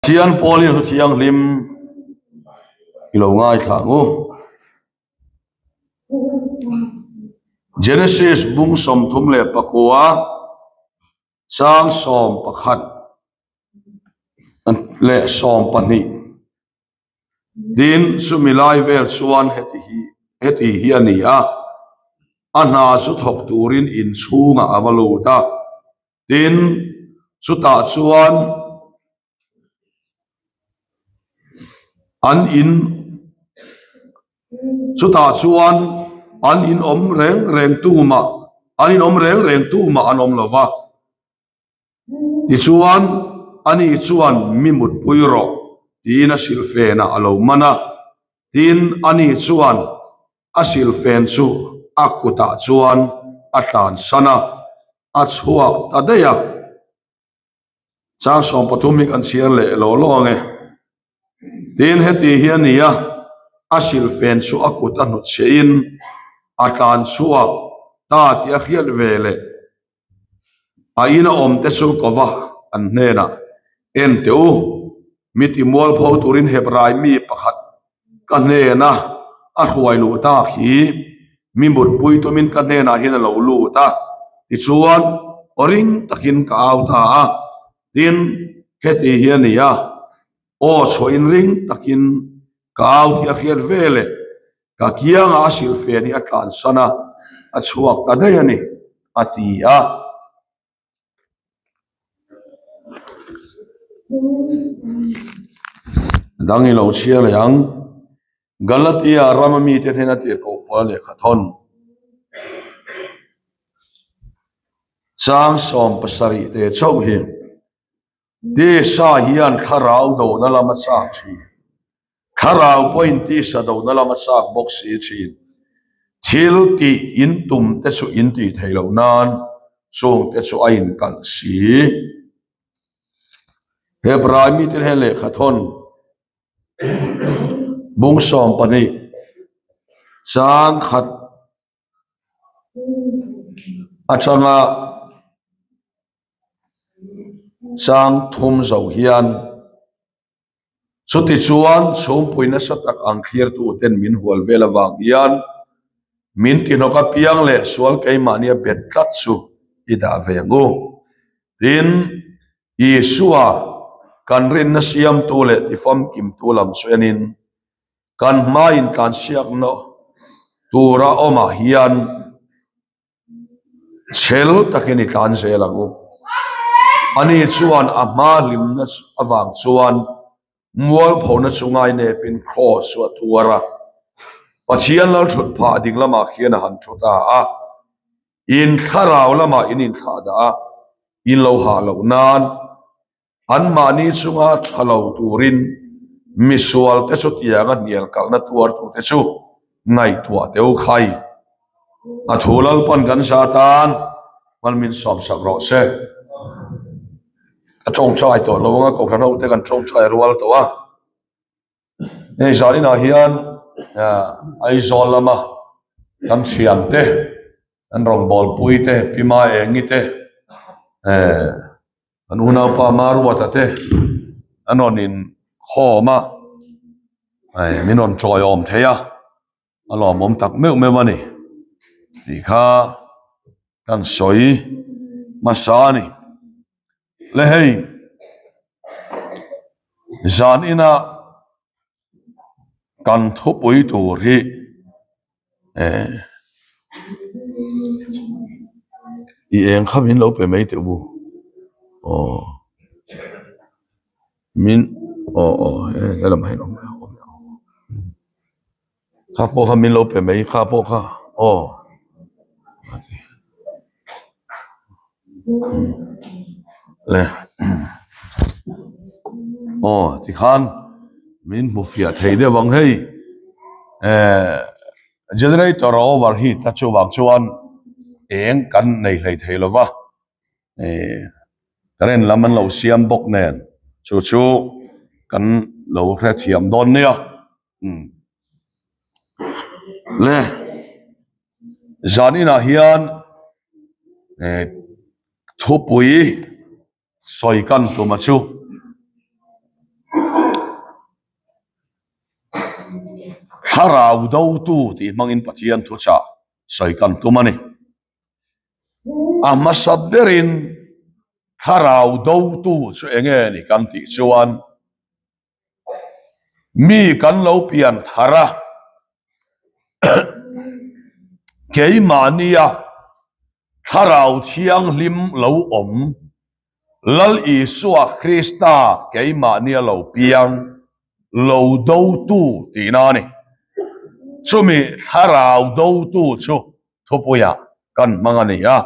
Pathian Paulin thu thianghlim i lo ngaithla ang u. Genesis bung 34 chang 11 leh 12 Tin, chumi lai vel chuan heti hi heti hi a ni a, a hna chu thawk turin inchhungah a va lut a. Tin, chutah chuan an in chutah chuan an in awm reng reng tumah an in awm reng reng tumah an awm lo va. Tichuan, ani chuan mi mutpui rawh tiin a silfenah a lo man a. Tin, ani chuan a silfen chu a kutah chuan a tlansan a, a chhuak ta daih a. Chang 13 hi kan chhiar leh lo lo ang e. Tin, heti hi a ni a, a silfen chu a kut a hnutchhiahin a tlan chhuak ta tih a hriat ve leh. A ina awm te chu kova an hnenah, En teh u, mi ti mualpho turin Hebrai mi pakhat ka hnena a hruai luh tak hi mi mutpui tumin ka hnenah hian a lo lut a, tichuan aw ring takin ka au ta a, tin, heti hi a ni a, aw chhuahin ring takin ka au tih a hriat veleh Ka kiangah a silhfen hi a tlansan a, a chhuak ta daih a ni, a ti a. Dang i lo chhiar leh ang. Galatia rama mite hnena tirhkoh pawl lehkha thawn. Chang 70 te chauh hi. Tisa hian thlarau dona lam a chak thin. Thlarau pawhin tisa dona lam a chak bawk si thin. Thil tih in tum te chu in tih theih loh nan chung te chu a inkalh si. Hebrai mite hian lehkha thawn bung 12 chang khat atanga chang thum zo hian chuti chuan chhungpui nasa tak ang thlirtu ten min hual vel avang hian min tihnawk apiang leh sual keimahnia bet tlat chu i dah ve ang u. Tin, Isua kan rinna siamtu leh tifamkimtu lam chu enin Kan hma intlansiakna tura awmah hian chhel takin i tlan zel ang u. Ani chuan a hma hlimna avang chuan mualphona chu ngainepin kraws chu a tuar a. Pathian lal thut phah ding lamah khian a han thu ta a. In thlarau lamah in inthlah dah a, in lo hah loh nan Anmahni chunga tha lo turin misualte chu tianga hnial kalna tuartute chu ngaihtuah teu khai. A thu Lalpan kan za tan hman min sawmsak rawh se. Ka tawngtai tawh lo anga Kohhran hote kan tawngtai rual tawh a. Hei zaninah hian Aizawl lama kan thiante an rawngbawlpui te Pi Maengi te An unaupa Maruata te an rawn inkhawm a, min rawn tawiawm thei a, a lawmawm tak meuh meuh a ni tih kha kan sawi hmasa a ni. Le hei zan ina kan thupui tur hi I eng kha min lo pe mai teh u aw min aw aw he lamah hian awm kha pawh kha min lo pe mai kha pawh kha aw. Le aw tikhan min hmu fiah thei deuh ang hei eh generator a over heat a chuvang chuan eng kan nei hlei thei lo va eh current lam an lo siam bawk nen chu chu kan lo hrethiam dawn nia umm le. Zaninah hian eh thupui sawi kan tuma chu. Thlarau dotu tih hmangin Pathian thuchah sawi kan tum a ni. A hmasa berin thlarau dotu chu eng nge ni kan tih chuan mi kan lo pian thar a, keimahnia thlarau thianghlim lo awm Lal Isua Krista keimahnia lo piang lo dotu tihna a ni. Chumi thlarau dotu chu thupuiah kan hmang a ni a,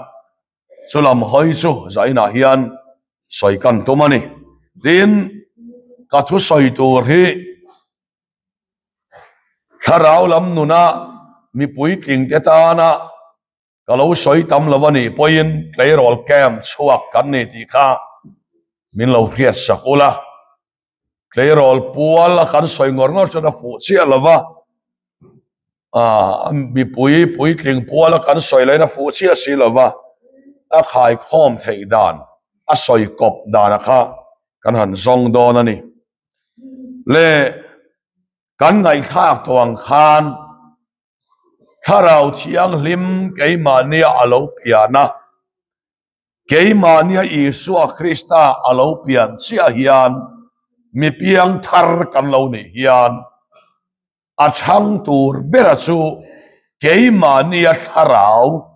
chulam hawi chu zainah hian sawi kan tum a ni. Tin, ka thusawi tur hi thlarau lam nuna mipui tlingte tana Ka lo sawi tam lo a nih pawhin tleirawl camp chhuak kan ni tih kha min lo hriat sak ula. Tleirawl pual a kan sawi ngawr ngawr chuan a fuh chiah lo va, aah mipui puitling pual a kan sawi lahin a fuh chiah si lo va, a khaikhawm theih dan, a sawi kawp dana kha kan han zawng dawn a ni. Le kan ngaihthlak tawh ang khan. Thlarau Thianghlim keimahnia a lo pian a, keimahnia Isua Krista a lo pian chiah hian mi piang thar kan lo nih hian a chhang tur bera chu keimahnia Thlarau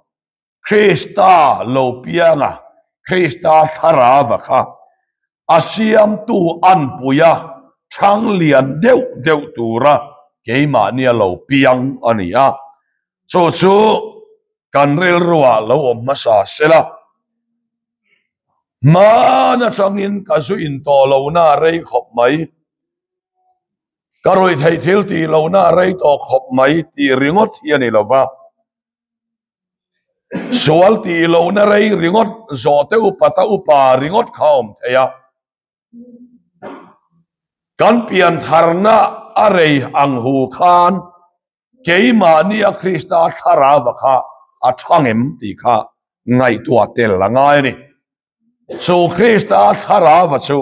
Krista lo pianga Krista thlarava kha a siamtu anpuia chhang lian deuh deuh tura keimahnia lo piang a ni a. Chu chu kan rilruah lo awm hmasa sela. Hman atangin ka zu in tawh lohna a rei khawp mai. Ka ruihtheih thil tih lohna a rei tawh khawp mai tih ringawt hi a ni lova. Sual tih lohna rei ringawt zawhte upata upa ringawt kha a awm thei a. Kan piantharna a rei ang hu khan keimahnia Krista thlarauva kha a thang em tih kha ngaihtuah tel a ngai a ni. Chu Krista thlarauva chu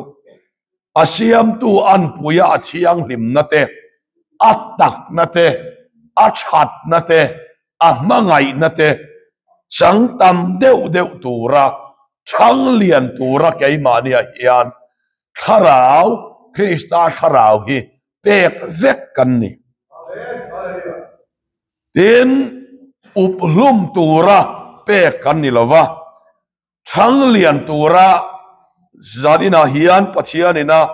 a siamtu anpuia a thianghlimna te, a takna te, a thatna te, a hmangaihna te chang tam deuh deuh tura chhang lian tura keimahniah hian thlarau, Krista thlarau hi pek vek kan ni. Tin, up hlum tura pek kan ni lova. Chhang lian tura zan inah hian Pathian ina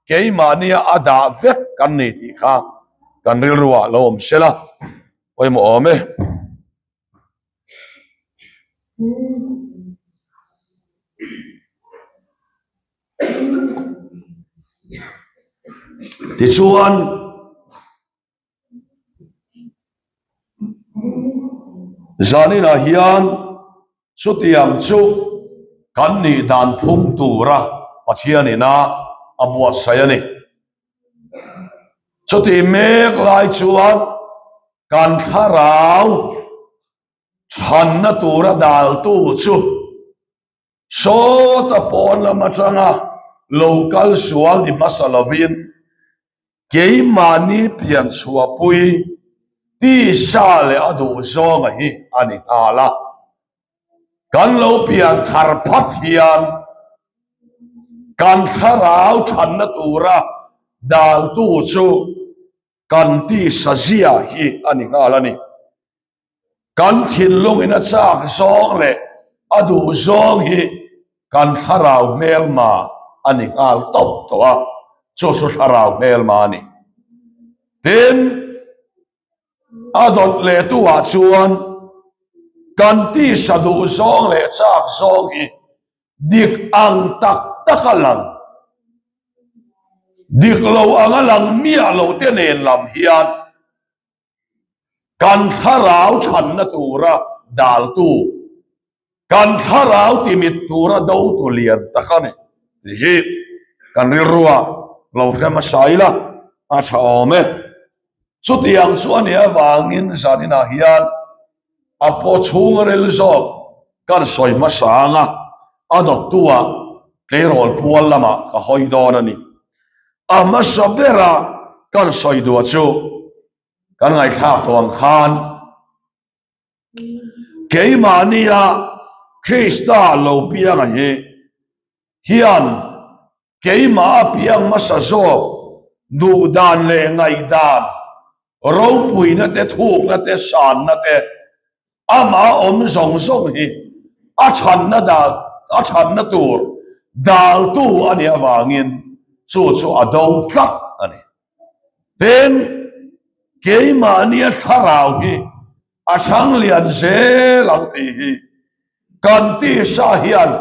keimahnia a dah vek kan ni tih kha kan rilruah lo awm sela pawimawh awm e. Tichuan. Zaninah hian chutiang chu kan nih dan phung tura Pathianin a a buatsaih a ni. Chutih mek lai chuan kan thlarau chhanna tura daltu chu Sawta pawn lam atanga lo kal sual ni hmasa lovin keimahni pian chhuahpui tisa leh a duh zawnga hi a ni nghal a. Kan lo pian thar phat hian kan thlarau thanna tura daltu chu kan tisa zia hi a ni nghal a ni. Kan thinlungin a chak zawng leh a duh zawng hi kan thlarau hmelma a ni nghal tawp tawh a, chu chu thlarau hmelma a ni. Tin, a dawt leh tuah chuan kan tisa duh zawng leh chak zawng hi dik ang tak tak a lang, dik lo anga lang miah lo te nen lam hian Kan thlarau chhanna tura daltu, kan thlarau timit tura dotu lian tak a ni tih hi kan rilrua lo hre hmasa ila a tha awm e. Chutiang chu a nih avangin zaninah hian a paw chhung ril zawk kan sawi hmasa ang a, a dawttu-ah tleirawl pual lamah ka hawi dawn a ni. A hmasa bera kan sawi duah chu. Kan ngaihthlak tawh ang khan keimahnia Krista lo pianga hi hian keimah a piang hmasa zawk duhdan leh ngaihdan ropuina te thukna te sanna te amah awm zawng zawng hi a chhanna dan a chhanna tur daltu a nih avangin chu chu a do tlat a ni. Tin, keimahnia thlarau hi a chhang lian zel ang tih hi kan tisa hian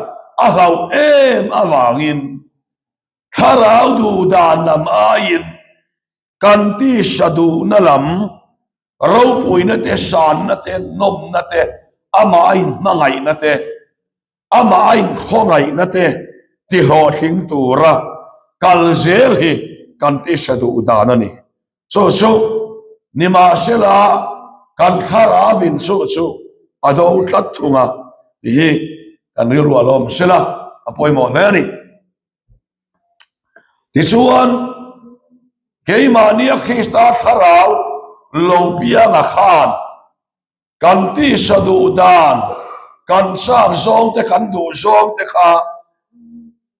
a hlauh em avangin thlarau duhdan lam aiin kan tisa duhna lam ropuina te, sanna te, nawmna te, amah a inhmangaihna te, amah a inkhawngaihna te tihlawhtling tura kal zel hi kan tisa duh dan a ni. Chu chu nimahsela kan thlarauin chu chu a do tlat thung a tih hi kan rilru a lawm sela a pawimawh hle a ni. Tichuan, keimahnia Krista thlarau lo pianga khan kan tisa duh dan, kan chak zawng te, kan duh zawng te kha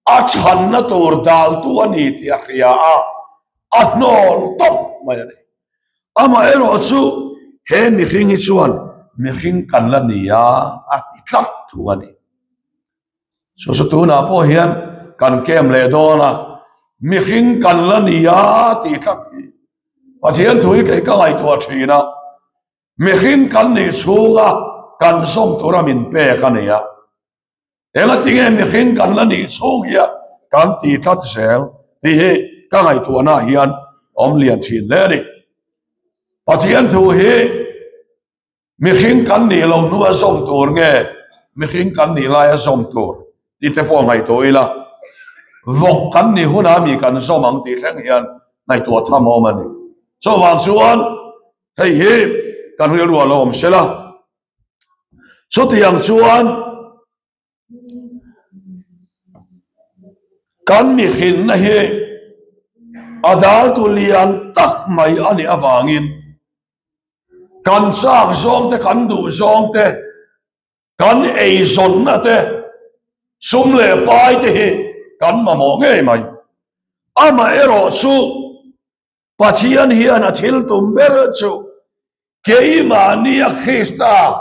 a chhanna tur daltu a ni tih a hria a, a hnawl tawp mai a ni. Amaherawh chu he mihring hi chuan mihring kan la ni a, a ti tlat thung a ni. Chu chu tunah pawh hian kan kem leh dawn a, mihring kan la ni a tih tlat hi Pathian thu hi kei ka ngaihtuah thin a, mihring kan nih chhunga kan zawm tura min pek a ni a. Engatinge mihring kan la nih chhung hian kan ti tlat zel tih hi ka ngaihtuahnaah hian awm lian thin hle a ni. Pathian thu hi Mihring kan nih lo hnu a zawm tur nge mihring kan nih lai a zawm tur tih te pawh ngaihtuah ila, vawk kan nih hunah mi kan zawm ang tih thleng hian ngaihtuah tham a awm a ni. Chuvang chuan hei hi kan rilru a lo awm sela, chutiang chuan kan mihrinna hi a daltu lian tak mai a nih avangin, Kan chak zawng te, kan duh zawng te, kan eizawnna te, sum leh pai te hi kan mamawh ngei mai. Amaherawh chu Pathian hian a thil tum ber chu keimahnia Krista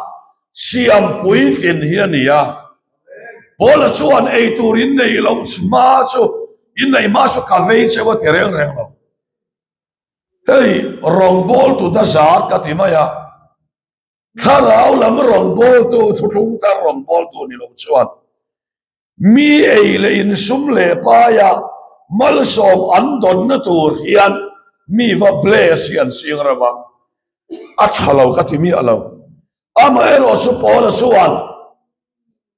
siam puitlin hi a ni a. Paula chuan eitur in nei loh hma chu, in nei hma chu ka vei cheu a ti reng reng lo. Hei rawngbawltu da zat ka ti mai a, thlarau lam rawngbawltu, thuthlung thar rawngbawltu ni lo chuan mi ei leh insum leh paia malsawm an dawnna tur hian mi va bless hi an ching reuh a, a tha lo ka ti miah lo. Amaherawhchu Paula chuan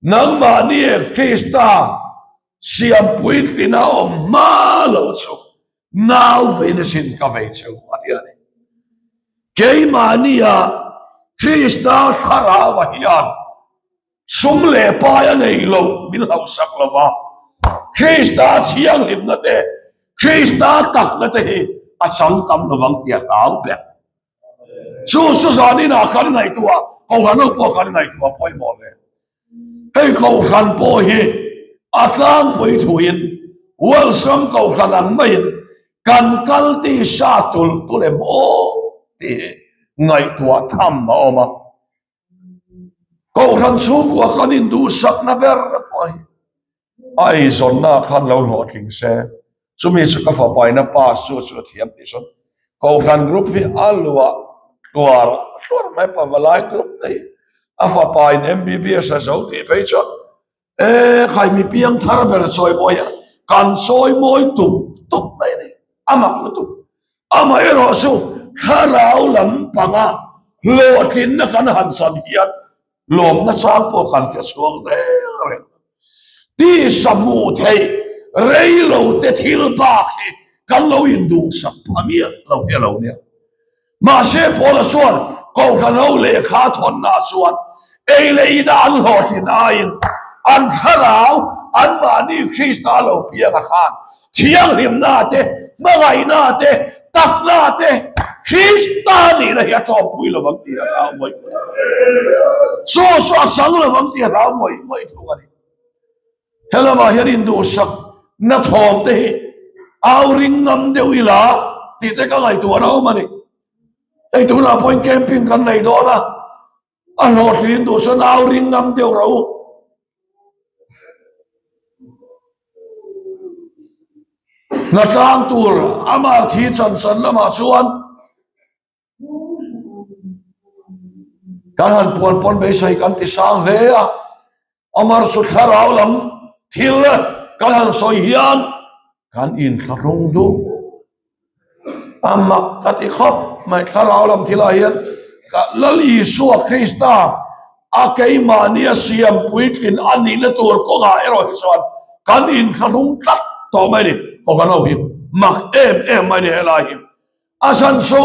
Nangmahni Krista siam puitlina awm hma lo chu nau vein asin ka vei cheu a ti a ni. Keimahnia Krista thlarau a hian sum leh pai a nei lo min hlauhsak lo va, Krista thianghlimna te, Krista takna te hi a chang tam lovang tih a hlau ber. Chu chu zan inah kan ngaihtuah, Kohhran ho pawh kan ngaihtuah pawimawh hle. Hei Kohhran pawh hi a tlangpui thuin Hualsam Kohhran ang maiin kan kal tisa tul tul em aw tih hi ngaihtuah tham a awm a. Kohhran chhungkua kan induhsakna ber pawh hi a eizawnna khan lo hlawhtling se, chumi chu ka fapaina pa chu chu a thiam tih sawn Kohhran group hi a luah tluar tluar mai pavalai group te hi a fapain MBBS a zo tih phei chuan e khai mi piang thar ber chawimawi a kan chawimawi tum tum mai a ni a mak lutuk. Amaherawh chu thlarau lampanga hlawhtlinna kan han chan hian lawmna chang pawh kan hre chhuak reng reng lo. Tisa hmuh theih rei lo te thil bak hi kan lo induhsak pha miah lo hi a lo nia. Mahse Paula chuan Kohhran ho lehkha thawnna chuan ei leh ina an hlawhtlin aiin an thlarau anmahni Krista lo pianga khan thianghlimna te, hmangaihna te, takna te, Krista nihna hi a tlawmpui lo vang tih a hlau ngawih ngawih a. Chu chu a chang lo vang tih a hlau ngawih ngawih thung a ni. He lamah hian induhsak na thawm te hi au ring ngam deuh ila tih te ka ngaihtuah na awm a ni. Hei tunah pawhin camping kan nei dawn a, a hlawhtlin duh chuan au ring ngam deuh rawh u. Hnatlang tur amah thi chan chan lamah chuan kan han puan pawn beisei kan ti sang hle a, amar chu thlarau lam thil kan han sawi hian kan inthlahrung duh. A mak ka ti khawp mai thlarau lam thilah hian ka Lal Isua Krista a keimahni a siam puitlin a nihna tur kawngah erawh hi chuan kan inthlahrung tlat tawh mai a ni. Aw kan ho hi mak em em mai a ni helai hi. A chhan chu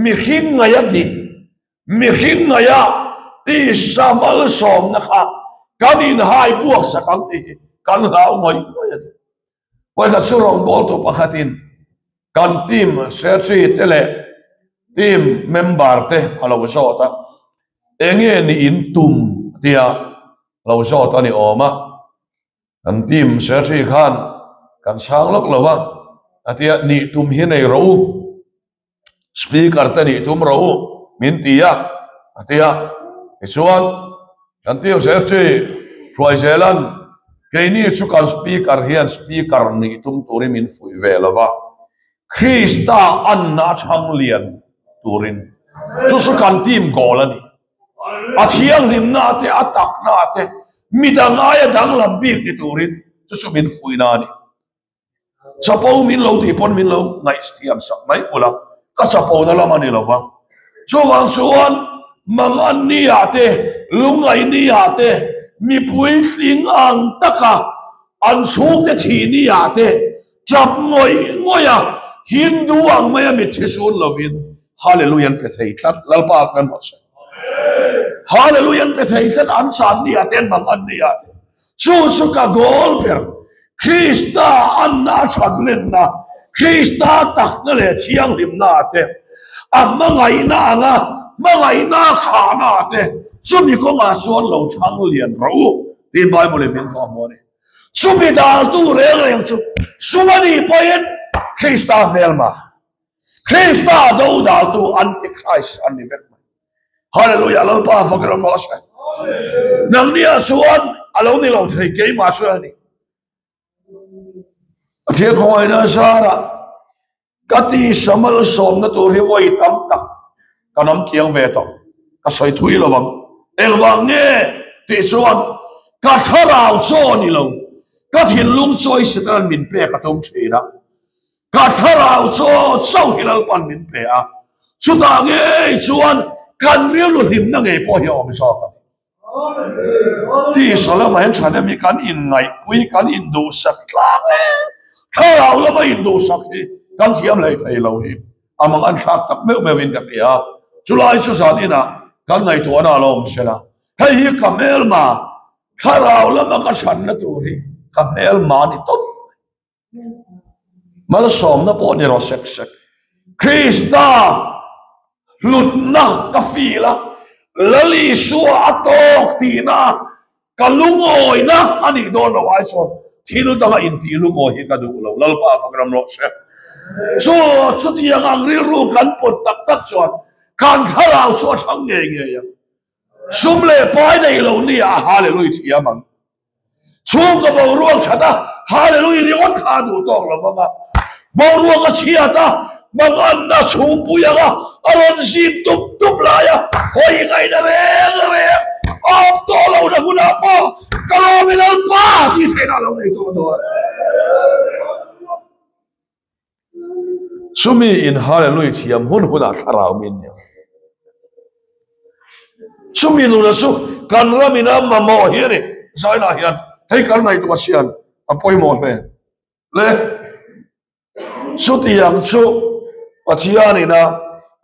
mihring ngaih a dik, mihring ngaih a tisa malsawmna kha kan inhai buak sak ang tih hi kan hlau ngawih ngawih a ni. Pawisa chu rawngbawltu pakhatin kan team secretary te leh team member te a lo zawt a, enge ni in tum tia lo zawt a ni awm a. Kan team secretary khan kan chhang lawk lo va, a tia nih tum hi nei rawh u, speaker te nih tum rawh u min ti a, a tia. Tichuan kan team secretary Hruaizelan keini chu kan speaker hian speaker nih tum turin min fuih ve lo va, Krista anna chhang lian turin chu chu kan team goal a ni. A thianghlimna te, a takna te, midang aia danglam bik ni turin chu chu min fuihna a ni. Chapo min lo tih pawn min lo ngaihthiam sak mai ula, ka chapona lam a ni lo va. Chuvang chuan mangan ni-ah te, lungngaih ni-ah te, mipui tling ang taka an chhungte thih ni-ah te, Tap ngawih ngawih a, Hindu ang maia mitthi sun lovin Hallelujah an pe thei tlat, Lalpa a kan rawh se. Hallelujah an pe thei tlat, an chan ni ah te, an mang an ni ah te. Chu chu ka goal ber, Krista anna a chhan lenna, Krista takna leh thianghlimna ah te, a hmangaihna anga hmangaihna a khahna ah te, chumi kawngah chuan lo chhang lian rawh u, tiin Bible in min kawhhmuh a ni. Chumi daltu reng reng chu sum a nih pawhin Krista hmelma, Krista do daltu Antichrist an ni vek mai. Hallelujah, Lalpa fak ram rawh se. Nangnia chuan a lo ni lo thei, keimah chuan a ni. Pathian khawngaihna zarah Ka ti samal sawmna tur hi vawi tam tak ka nam kiang ve tawh, ka sawi thui lo vang. Engvang nge tih chuan ka thlarau chaw ni lo, ka thinlung chawi Satan min pek a tum thin a, ka thlarau chaw chauh hi Lalpan min pe a, chutah ngei chuan kan rilru hlimna ngei pawh hi a awm zawk a ni. Tisa lamah hian thahnem hi kan inngaihpui, kan induhsak tlang e. Thlarau lama induhsak hi kan thiam hlei thei lo hi a mang an thlak tak meuh meuhin ka ti a. Chulai chu zan inah kan ngaihtuahna a lo awm sela, hei hi ka hmelma, thlarau lama ka chhanna tur hi ka hmelma a ni tawp mai. Malsawmna pawh ni rawh sek sek. Krista hlutna ka feel a, Lal Isua a tawk tihna ka lungawina a nih dawn lo ai chuan thil danga intih lungawi hi ka duh lo. Lalpa fak ram rawh se. Chu chutiang ang rilru kan put tak tak chuan kan thlarau chu a chhang ngei ngei ang. Sum leh pai nei lo nia a Hallelujah thiam ang. Chhungkaw boruak that a, Hallelujah ringawt kha a duh tawk lo vang a. Boruak a chhiat a, manganna chhungpui ang a, a rawn zim tup tup lai a, hawi ngaihna reng reng awm tawh lo na hunah pawh ka lawm i Lalpa tih theihna a lo nei tawh dawn. Chumi in Hallelujah thiam hun hunah thlarau min nia. Chumi nuna chu kan ramin a mamawh hi a ni. Zainah hian hei kan ngaihtuah sian a pawimawh hle. Le chutiang chu Pathianin a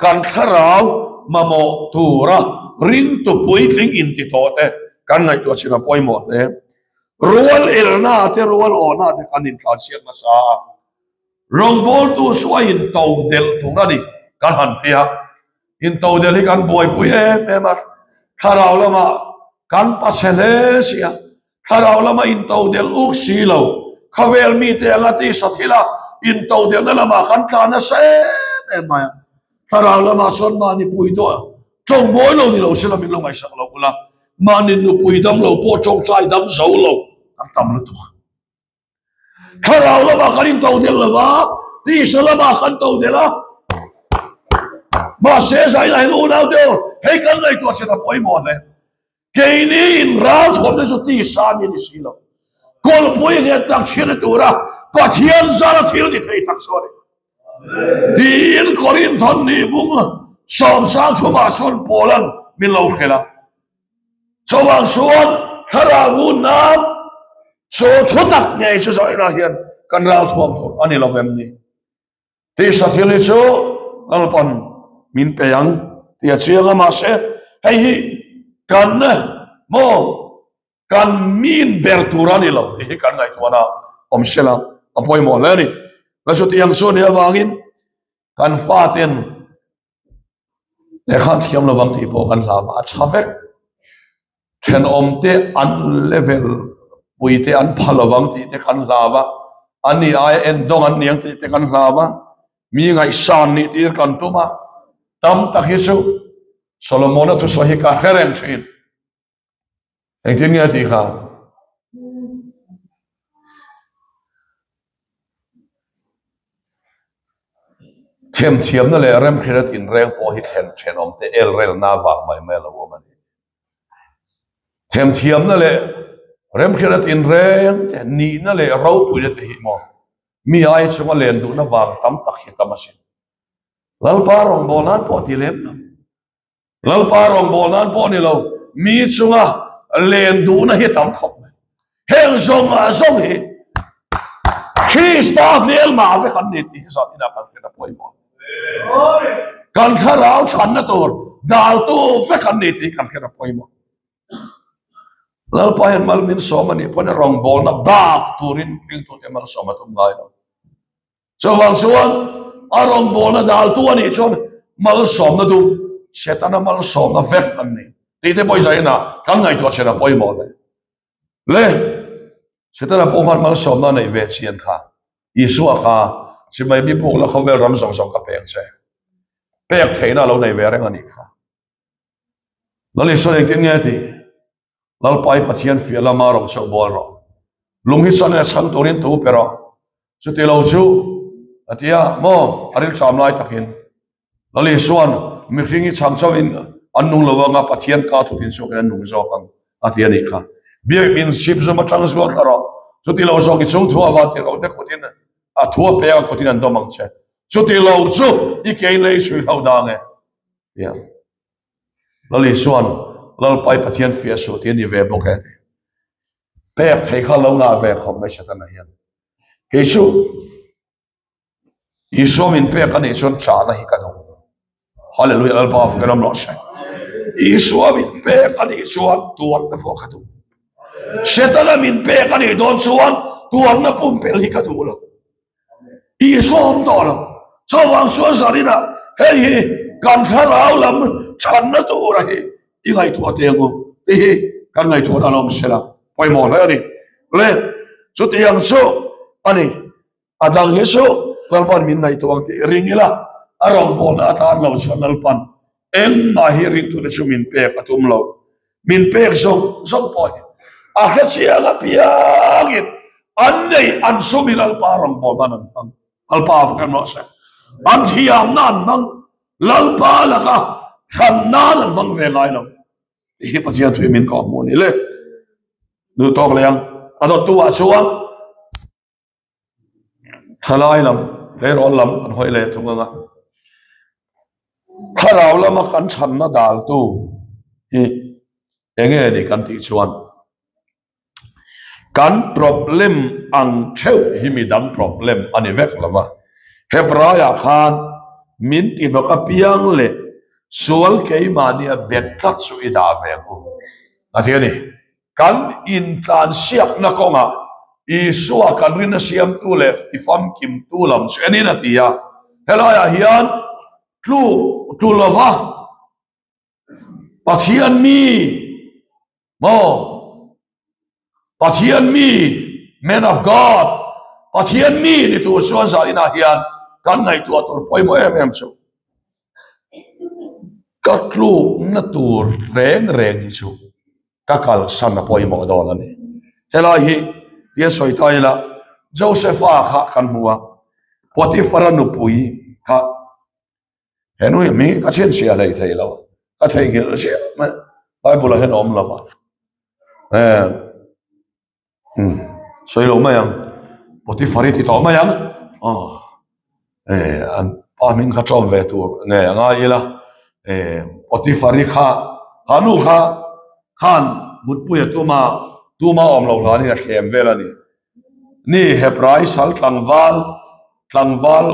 kan thlarau mamawh tura ringtu puitling inti tawh te kan ngaihtuah chin a pawimawh hle. Rual elna te rual awhna te kan intlansiak nasa a. Rawngbawltu chu a into delh tur a ni kan han ti a, into delh hi kan buaipui em em a, thlarau lamah kan pachhe hle si a, thlarau lama into delh uk si lo, khawvel mite anga tisa thila into delhna lamah kan tla nasa em em mai a, thlarau lamah chuan mahni pui dawh tawng mawi lo ni lo sela min lo ngaihsak lo ula, mahni nupui dam lo pawh tawngtai dam zo lo kan tam lutuk a. Thlarau lamah kan into delh lo va, tisa lamah kan to delh a. Mahse zaina hian unau te aw, hei kan ngaihtuah chhet a pawimawh hle. Keini in ral thuamna chu tisa mi a ni si lo. Kawlpui nghet tak chhiatna tura Pathian zara thil ti thei tak chu a ni. Tiin Korinthon nih bung sawmsang thumah chuan Paula'n min lo hrilh a. Chuvang chuan thlarau ngunna chu thu tak ngei chu zawhna hian kan ral thuam tur a ni lo vem ni. Tisa thil hi chu Lalpan min pe ang tih a chiang a, mahse hei hi kan maw kan min ber tur a ni lo tih hi kan ngaihtuahna awm sela a pawimawh hle a ni. La chutiang chu a nih avangin kan faten Lehkha thiam lovang tih pawh kan hlau a, a tha vek. Thenawm te an level pui te an pha lovang tih te kan hlau a, an ni aia endawng an niang tih te kan hlau a, mi ngaihsan nih tir kan tum a, tam tak hi chu Solomona thusawi hi ka hre reng thin. Engtin nge a tih kha? Themthiamna leh remhriatna tinreng pawh hi thlen thenawmte elrelna vang mai mai a lo awm a ni. Themthiamna leh remhriatna tinreng te, nihna leh ropuina te hi maw mi ai chunga len duhna vang tam tak hi tam asin. Lalpa rawngbâwl nan pawh ti lem lo. Lalpa rawngbâwl nan pawh ni lo, mi chunga len duhna hi tam khawp mai. Heng zawng ah zawng hi Krista hmelmah vek an ni tih hi zan inah kan hriat a pawimawh. Kan thlarau chhanna tur daltu vek an ni tih hi kan hriat a pawimawh. Lalpa hian mal min sawm a nih pawn rawngbâwlna bak turin ringtute malsawm a tum ngai lo. Chuvang chuan a rawngbawlna daltu a nih chuan malsawmna duh Setana malsawmna vek an ni tih te pawh i zaina kan ngaihtuah chhen a pawimawh hle. Le Setana pawh khan malsawmna a neih ve chian kha Isua kha chimei mi puk la khawvel ram zawng zawng ka pek che pek theihna a lo nei ve reng a nih kha. Lal Isua engtin nge tih? Lalpa i Pathian fiah lama rawng chauh bual rawh. Lung hi chang e chhang turin tu pe rawh. Chuti lo chu, a ti a, maw, a rilṭam lai takin. Lal Isua'n, Mihring hi chhang chauhin an nung lo anga Pathian ka thutin chhuakin an nung zawk ang, a ti a nih kha. Biakinn chhip zum aṭang zual thla rawh. Chuti lo zawk i chung thu a van tirh loh te khutin a thu a pek a khutin an dawm ang che. Chuti lo chu i kein lei chhui hlo dang e. Ti a. Lal Isua'n Lalpa i Pathian fiah suh tih a ni ve bawk e tih pek thei kha lo ngah ve khawp mai Setana hian. Kei chu Isua min pek a nih chuan chahna hi ka duh. Hallelujah Lalpa fak ram rawh se. Isua min pek a nih chuan tuarna pawh ka duh. Setana min pek a nih dawn chuan tuarna pumpelh hi ka duh lo. Isua awm tawh lo. Chuvang chuan zaninah hei hi kan thlarau lam chhanna tura hi i ngaihtuah teh ang u tih hi kan ngaihtuah dan a awm sela pawimawh hle a ni. Le chutiang chu a ni. A dang hi chu Lalpan min ngaihtuah ang tih ring ila a rawngbawlna atan lo chuan Lalpan engmah hi ringtute chu min pek a tum lo. Min pek zawng zawng pawh hi a hrechiang apiangin an nei an sum hi Lalpa rawngbawlna an hmang. Lalpa a fak em rawh se. An thiamna an hmang, Lalpa laka thlan nan an hmang ve ngai lo. Tih hi Pathian thu hi min kawh hmuh a ni le. Duh tawk leh ang. A dawttu ah chuan Thalai lam, tleirawl lam kan hawi leh thung ang a. Thlarau lama kan chhanna daltu hi eng nge ni kan tih chuan kan problem ang theuh hi midang problem a ni vek lo va. Hebraiah khan min tihnawk apiang leh sual keimahnia bet tlat chu i dah ve ang u a ti a ni. Kan intlansiakna kawngah. Isua kan rinna siamtu leh tifamkimtu lam chu enin a ti a. Helaiah hian tluk tlu lova Pathian mi maw Pathian mi man of God Pathian mi ni tur chuan zaninah hian kan ngaihtuah tur pawimawh em em chu ka tlukna tur reng reng hi chu ka kalsan a pawimawh dawn a ni. Helai hi tia sawi ta ila Josepha kha kan hmu a, Potiphara nupui kha he nu hi hming ka chhinchhiah hlei thei lo, ka theihnghilh ziah mai, Bible ah hian a awm lo va. Umm sawi lo mai ang Potiphar i ti tawh mai ang aw eh an pa hming kha tlawm ve tur nge a ngai ila eh Potiphar i kha kha nu kha khan mutpui a tuma tuma awm loh hlanin a thlem vel a ni ni Hebrai sal tlangval tlangval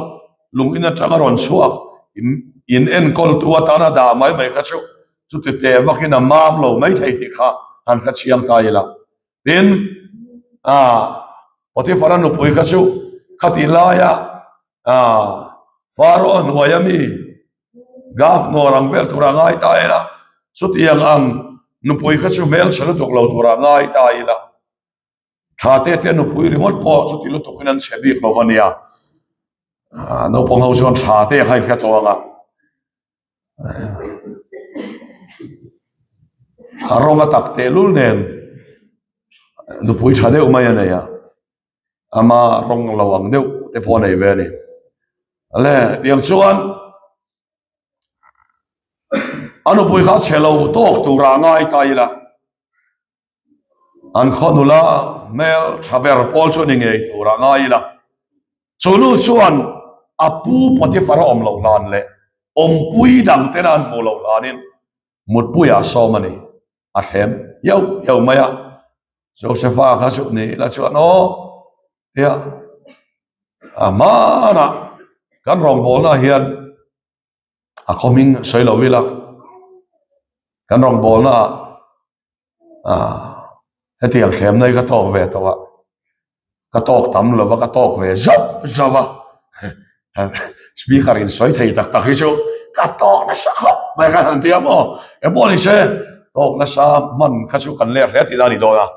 lung in atanga rawn chhuak in in enkawl tu atana dah mai mai kha chu chuti teh vakin a mam lo mai thei tih kha han hre chiang ta ila. Tin, ah, Potiphar-a nupui kha chu khati laia, ah, Pharaoh hnuaia mi governor ang vel tura ngai ta ila, chutiang ang nupui kha chu hmelchhe lutuk lo tura ngai ta ila, tha te te nupui ringawt pawh chuti lutukin an chhe bik lo va nia. Ah, naupang ho chuan tha te kha i hre tawh ang a. A rawng a tak tehlul nen nupui tha deuh mai a nei a, ama rawng lo ang deuh te pawh a nei ve a ni. Ale tiang chuan a nupui kha chhe lo tawk tura a ngai ta ila. An khaw nula hmel tha ber pawl chu a ni ngei tur a ngai ila. Chu nu chuan a pu Potiphar a awm loh hlan leh awmpui dang tena an hmuh loh hlanin mutpuiah a sawm a ni. A thlem hiau hiau mai a. Josepha kha chu ni ila chuan aw tia a hmanah kan rawngbawlnaah hian a khaw hming sawi lo ila kan rawngbawlna ah hetiang thlemna hi ka tawk ve tawh a ka tawk tam lo va ka tawk ve zauh zauh a speaker in sawi thei tak tak hi chu ka tawk nasa khawp mai khan han ti a maw engpawh ni se tawk nasa hman kha chu kan ler hle tih a ni dawn a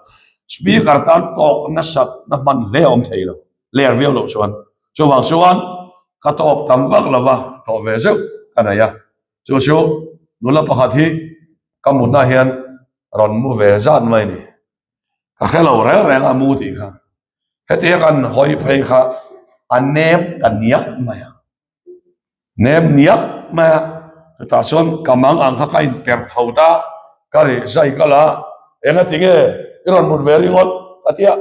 speaker tan tawk nasat na hman hle a awm thei lo. Ler viau loh chuan chuvang chuan ka tawk tam vak lo va tawh ve zeuh ka nei a, chu chu nula pakhat hi ka mutna hian rawn mu ve zat mai ni, ka hre lo reng reng a mu tih kha hetia kan hawi phei kha a nem ta niak mai a. Nem niak mai a, chutah chuan ka mang ang kha ka inper tho ta, ka ri zai ka la, enga tinge i rawn mut ve ringawt ka ti a,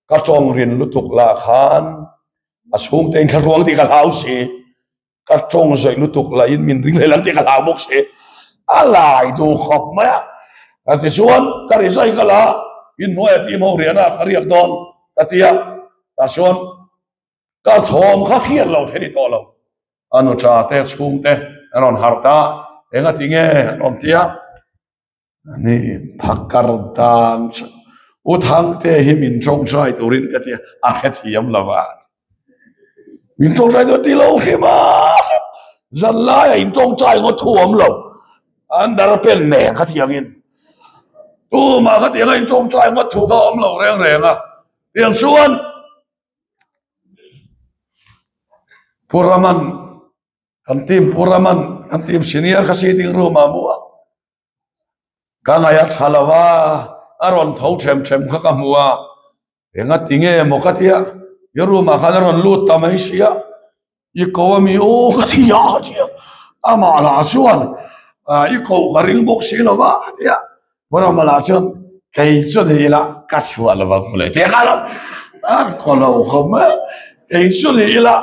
ka tawng rin lutuk lah khan a chhungte in thlaruang tih ka hlau si, ka tawng zawih lutuk lah in min ring hlel ang tih ka hlau bawk si, a lai duh khawp mai a, ka ti chuan ka ri zai ka la, inhnuaiah team ho riahna ka riak dawn ka ti a, tah chuan. Ka thawm kha hriat lo thei ni tawh lo. A nuṭa te chhungte an rawn harh ta, enga ti nge an rawn ti a, ni phakar dan chu U Thangte hi min ṭawngṭai turin ka ti a, a hrethiam lo va. Min ṭawngṭai tur ti lo hrim a, zan laiah in ṭawngṭai ngawt thu awm lo, an dar pen nen kha thiangin tumah kha tianga in ṭawngṭai ngawt thu kha awm lo reng reng a, tiang chuan Pu Raman kan team Pu Raman kan team senior kha sitting room ah mu a ka ngaih a tha lo a a rawn tho them them kha ka hmu a enga ti nge maw ka tia i room ah khan a rawn lut ta mai sia i ko a mi aw ka ti a ka ti a amah lah chuan i koh ka ring bawk si lo va a ti a Pu Rama lah chuan kei chu ni ila ka chhuah lo ang mawle tia khan a ko lo khawp mai kei chu ni ila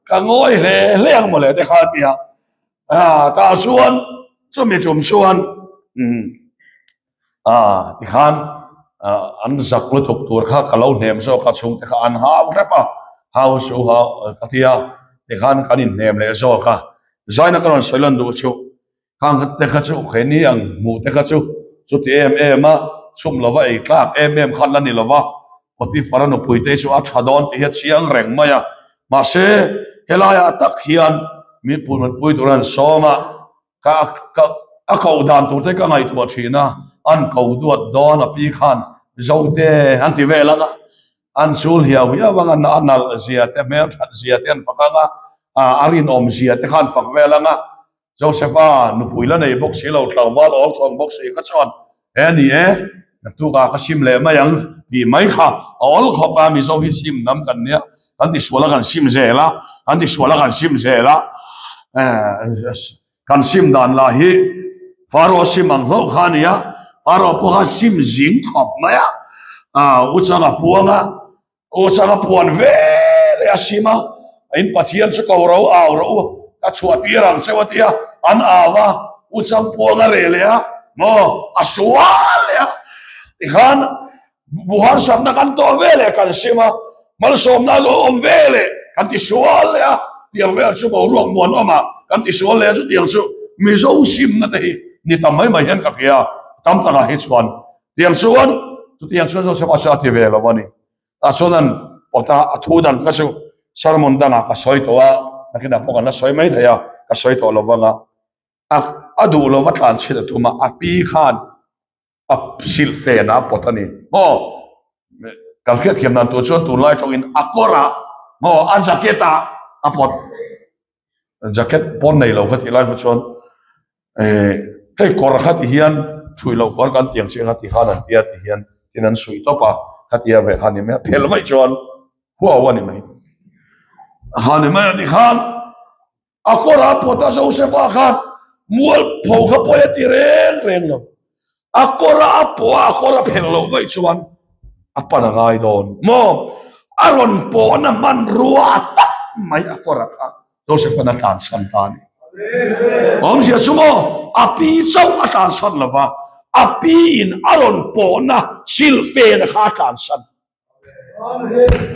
ka ngawi hle hle ang mawle te kha a ti a tah chuan chumi tum chuan umm ah tikhan an zak lutuk tur kha ka lo hnem zawk a chhungte kha an hau hrep a hau su hau ka ti a tikhan kan inhnem leh zawk a zaina ka rawn sawi lan duh chu khang te kha chu keini ang hmuh te kha chu chuti em em a chhum lova ei tlak em em khan la ni lova. Potiphar-a nupuite chu a tha dawn tih hi a chiang reng mai a. Mahse, helaiah tak hian min pui tur an sawm a, ka ka a koh dan tur te ka ngaihtuah thin a, an ko duat dawn a pi khan Zote an ti vel ang a, an chul hiau hiau ang a, a nalh zia te hmel that zia te an fak ang a, a rinawm zia te kha an fak vel ang a, Josepha nupui la nei bawk si lo, tlangval awl thawng bawk si kha chuan, He ni e, naktukah ka sim leh mai ang tih mai kha a awl khawp a, Mizo hi sim hnam kan nia, kan tisual a kan sim zel a, kan tisual a kan sim zel a, kan sim dan lah hi Pharaoh sim ang hlauh kha a ni a, Pharaoh pawh kha sim zing khawp mai a, u chang a puang a, Aw chang a puan ve leh a sim a, in Pathian chu ko ro au rawh u, ka chhuah tir ang cheu a ti a, an au a, u chang puang a reh leh a, maw a sual leh a, tikhan bu harsatna kan tawh ve leh kan sim a, malsawmna a lo awm ve leh kan ti sual leh a, tiang vel chu boruak muanawm ah kan ti sual leh a, chutiang chu Mizo simna te hi ni tam mai mai hian ka hria, tam takah hi chuan Tiang chuan chutiang chuan Joseph-a chu a ti ve lo a ni. Tah chuan an pawt a, a thu dan kha chu sermon dangah ka sawi tawh a, nakinah pawh kan la sawi mai thei a, ka sawi tawh lo vang a. A a duh lova tlan chhit a tum a, a pi khan a silhfen ah a pawt a ni. Maw kan hriatthiam dan tur chuan tunlai tawngin a kawrah maw a jacket ah a pawt. Jacket pawn nei lo kha tih lai kha chuan eh hei kawr kha ti hian thui loh kawr kan tiang chiang a ti khan an tia ti hian tin an suih tawp a khatia ve kha ni mai a phel vaih chuan huau a ni mai ha ni mai a ti khan a kawr a pawt a Joseph-a khan mual pho kha pawi a ti reng reng lo a kawr a a pawh a a kawr a phel loh vaih chuan a pan a ngai dawn maw a rawn pawhna hmanrua a tak mai a kawr a kha Joseph-a'n a tlansan ta a ni. Awmzia chu maw a pi chauh a tlansan lo va a piin a rawn pawhna silhfen a kha a tlansan.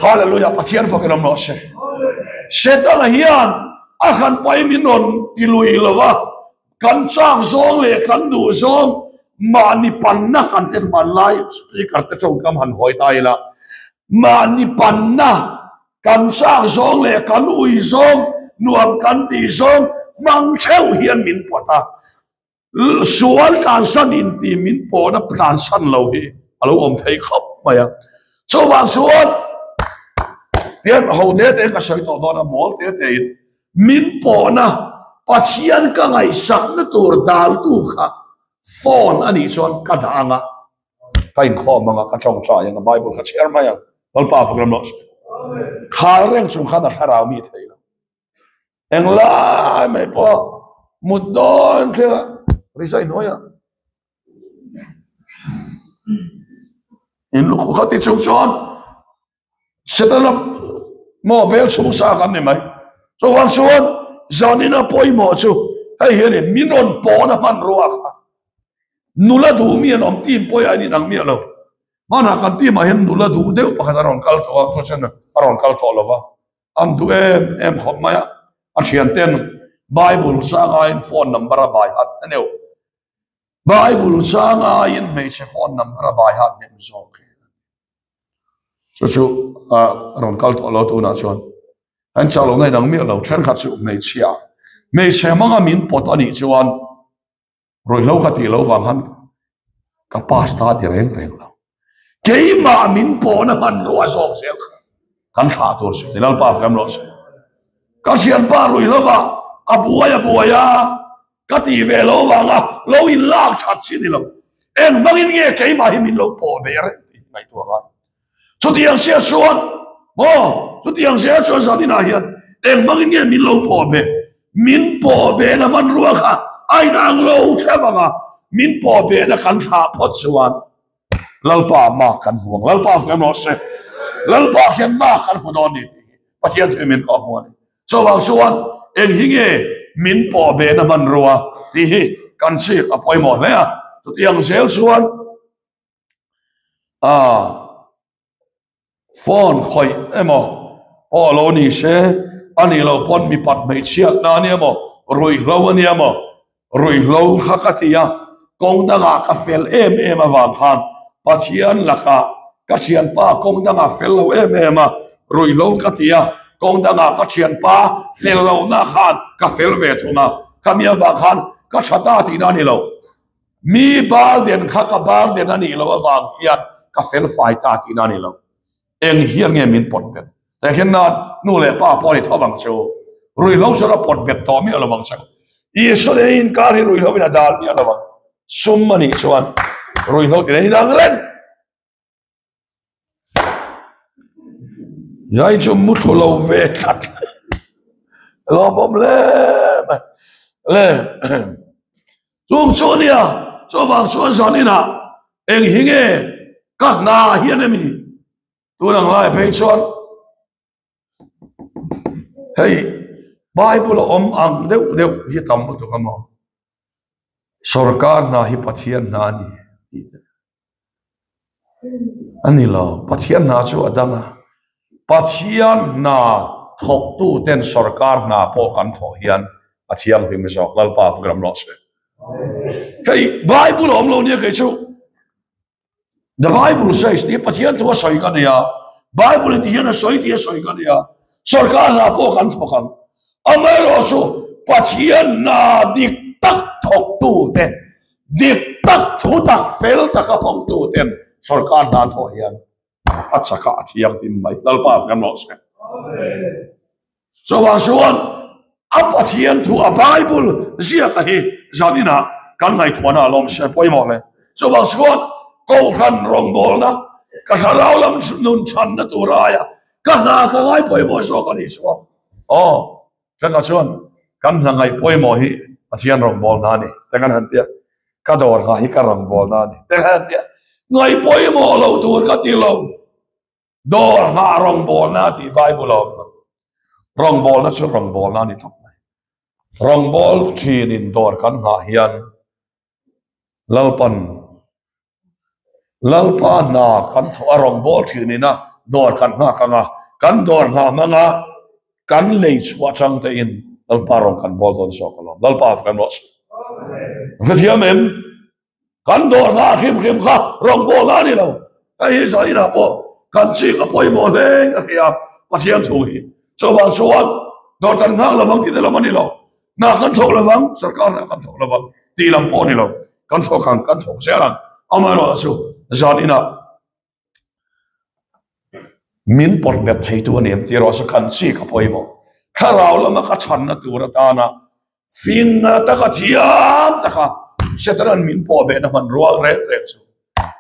Hallelujah Pathian fakin awm rawh se. Setana hian a han pai min rawn ti lui lo va, kan chak zawng leh kan duh zawng mahni panna kan te hmanlai speaker te tawngkam han hawi ta ila, mahni panna kan chak zawng leh kan ui zawng nuam kan tih zawng hmang theuh hian min pawt a. Sual tlansan inti min pawhna tlansan lo hi a lo awm thei khawp mai a. Chuvang chuan tian ho te te ka sawi tawh dawn a, mawl te te in min pawhna Pathian ka ngaihsakna tur daltu kha phone a nih chuan ka dah ang a, ka inkhawm ang a, ka tawngtai ang a, Bible ka chhiar mai ang. Lalpa fak ram rawh se. Khal reng chung khan a thlarau mi thei lo. Englai mai pawh mut dawn thlenga resign hawi a in lukhu kha ti chung chuan setana maw bel chhung sa kan ni mai chuvang chuan zanina pawimawh chu hei hianin min rawn pawhna hmanrua kha nula duh mi an awm team pawh hi a inang miah lo hmanah kan team ah hian nula duh deuh pakhat a rawn kal tawh a tunah chuan a rawn kal tawh lo va. An duh em em khawp mai a, a thianten Bible sangaiin phone number a bai hat hneuh. Bible sangaiin hmeichhe phone number a bai hat hnem zawk hi. Chu chu a rawn kal tawh lo tunah chuan. An chak lohna inang miah lo, thenkhat chu hmeichhia. Hmeichhe hmanga min pawt a nih chuan Ruihhlo ka tih loh vang khan ka pass ta ti reng reng lo. Keimah min pawhna hmanrua zawk zel kha kan thlah tur chu ni Lalpa fam rawh se. Ka thianpa ruihhlo va a buai a buai a ka tih ve loh vanga lo in lak that chi ni lo. Eng hmangin nge keimah hi min lo pawh ve reng tih ngaihtuah ngai. Chutiang sia chuan maw chutiang sia chuan zaninah hian eng hmangin nge min lo pawh ve min pawh ve na hmanrua kha a inang lo theuh ang a min pawh ve na kan thlah phawt chuan Lalpa mak kan hmu ang Lalpa fem rawh se Lalpa hian mak kan hmu dawn ni tih hi Pathian thu min pawh hmu a ni chuvang chuan eng hi nge min pawh ve na hmanrua tih hi kan chik a pawimawh hle a chutiang zel chuan a phone khawih emaw pawh lo ni se a nih loh pawn mipat hmeichhiatna a nia maw ruihhlo a nia maw ruihhlo kha ka ti a kawng dangah ka fel em em avang khan Pathian lakah. Ka thianpa kawng dangah fel lo em em a, ruihhlo ka ti a, kawng dangah ka thianpa fel lohna khan ka fel ve thung a, khami avang khan ka tha ta tihna a ni lo. Mi burden kha ka burden a nih loh avang hian ka fel fai ta tihna a ni lo. Eng hian nge min pawt bet? Tah hian nan nu leh pa pawh a ni tho vang che u. Ruihhlo chuan a pawt bet tawh miah lo vang che u. Isua leh inkar hi ruihhlo in a dal miah lo vang. Sum a nih chuan ruihhlo tih nen inang reng. Ngai chu mu thlu lo ve tlat. Lawmawm hle mai. Le chung chu a nia, chuvang chuan zan inah eng hi nge ka hna hian emi tun ang lai phei chuan hei Bible a awm ang deuh deuh hi tam lutuk a maw? Sorkar hna hi Pathian hna a ni tih te a ni lo. Pathian hna chu a dang a, Pathian hna thawktu ten sorkar hna pawh kan thawh hian a thianghlim zawk Lalpa va ram rawh se. Hei Bible a awm lo nia kei chu. The Bible says tih Pathian thu a sawi ka nia, Bible in ti hian a sawi tih a sawi ka nia, sorkar hna pawh kan thawk ang. Amaherawhchu Pathian hna dik tak thawktu te, dik tak thu tak fel taka hmangtu ten sorkar hna an thawh hian a chakah a thianghlim mai. Lalpa kan rawh se. Chuvang chuan a Pathian thu a Bible ziaka hi zaninah kan ngaihtuahna a lawm se pawimawh hle. Chuvang chuan Kohhran rawngbawlna ka thlarau lam nun chhanna tur aia ka hna ka ngai pawimawh zawk a nih chuan aw Thenah chuan kan hna ngaih pawimawh hi Pathian rawngbawlna a ni te kan han tia ka dawr hna hi ka rawngbawlna a ni te kan han tia ngaih pawimawh lo tur ka ti lo. Dawr nghah rawngbawlna tih Bible a awm lo. Rawngbawlna chu rawngbawlna a ni tawp mai. Rawngbâwl ṭhinin dawr kan nghah hian Lalpan Lalpa hna kan thawh a rawngbâwl ṭhinin a dawr kan nghak ang a, kan dawr nghah hmanga kan lei chhuah aṭang tein Lalpa rawn kan bawl dawn zawk alawm. Lalpa kan rawh suh. Hrethiam em? Kan dawr hna hrim hrim kha rawngbawlna a ni lo. Hei hi zainah pawh kan chik a pawimawh hle ka hria Pathian thu hi. Chuvang chuan dawr kan nghak lovang tih te lam a ni lo. Hna kan thawk lovang, sarkar hna kan thawk lovang tih lam pawh a ni lo. Kan thawk ang, kan thawk zel ang. Amaherawhchu zan inah Min pawt bet theitu a ni em tih erawh chu kan chik a pawimawh. Thlarau lama ka chhanna tur atana finna taka thiam taka Satan-a'n min pawh behna hman rual reng reng chu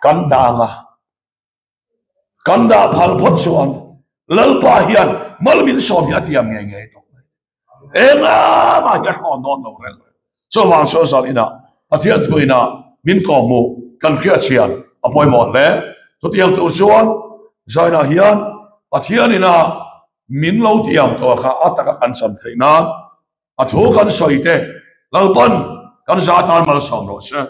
kan dah ang a. Kan dah phal phawt chuan Lalpa hian mal min sawm hi a tiam ngei ngei tawh mai. Engah mah hi a hrawn dawn lo reng reng. Chuvang chuan zan inah Pathian thu inah min kawhhmuh kan hriatchhian a pawimawh hle. Chutiang tur chuan zainah hian Pathian inah min lo tiam tawh kha a taka kan chan theih nan a thu kan sawi te Lalpan kan za tan malsawm rawh se.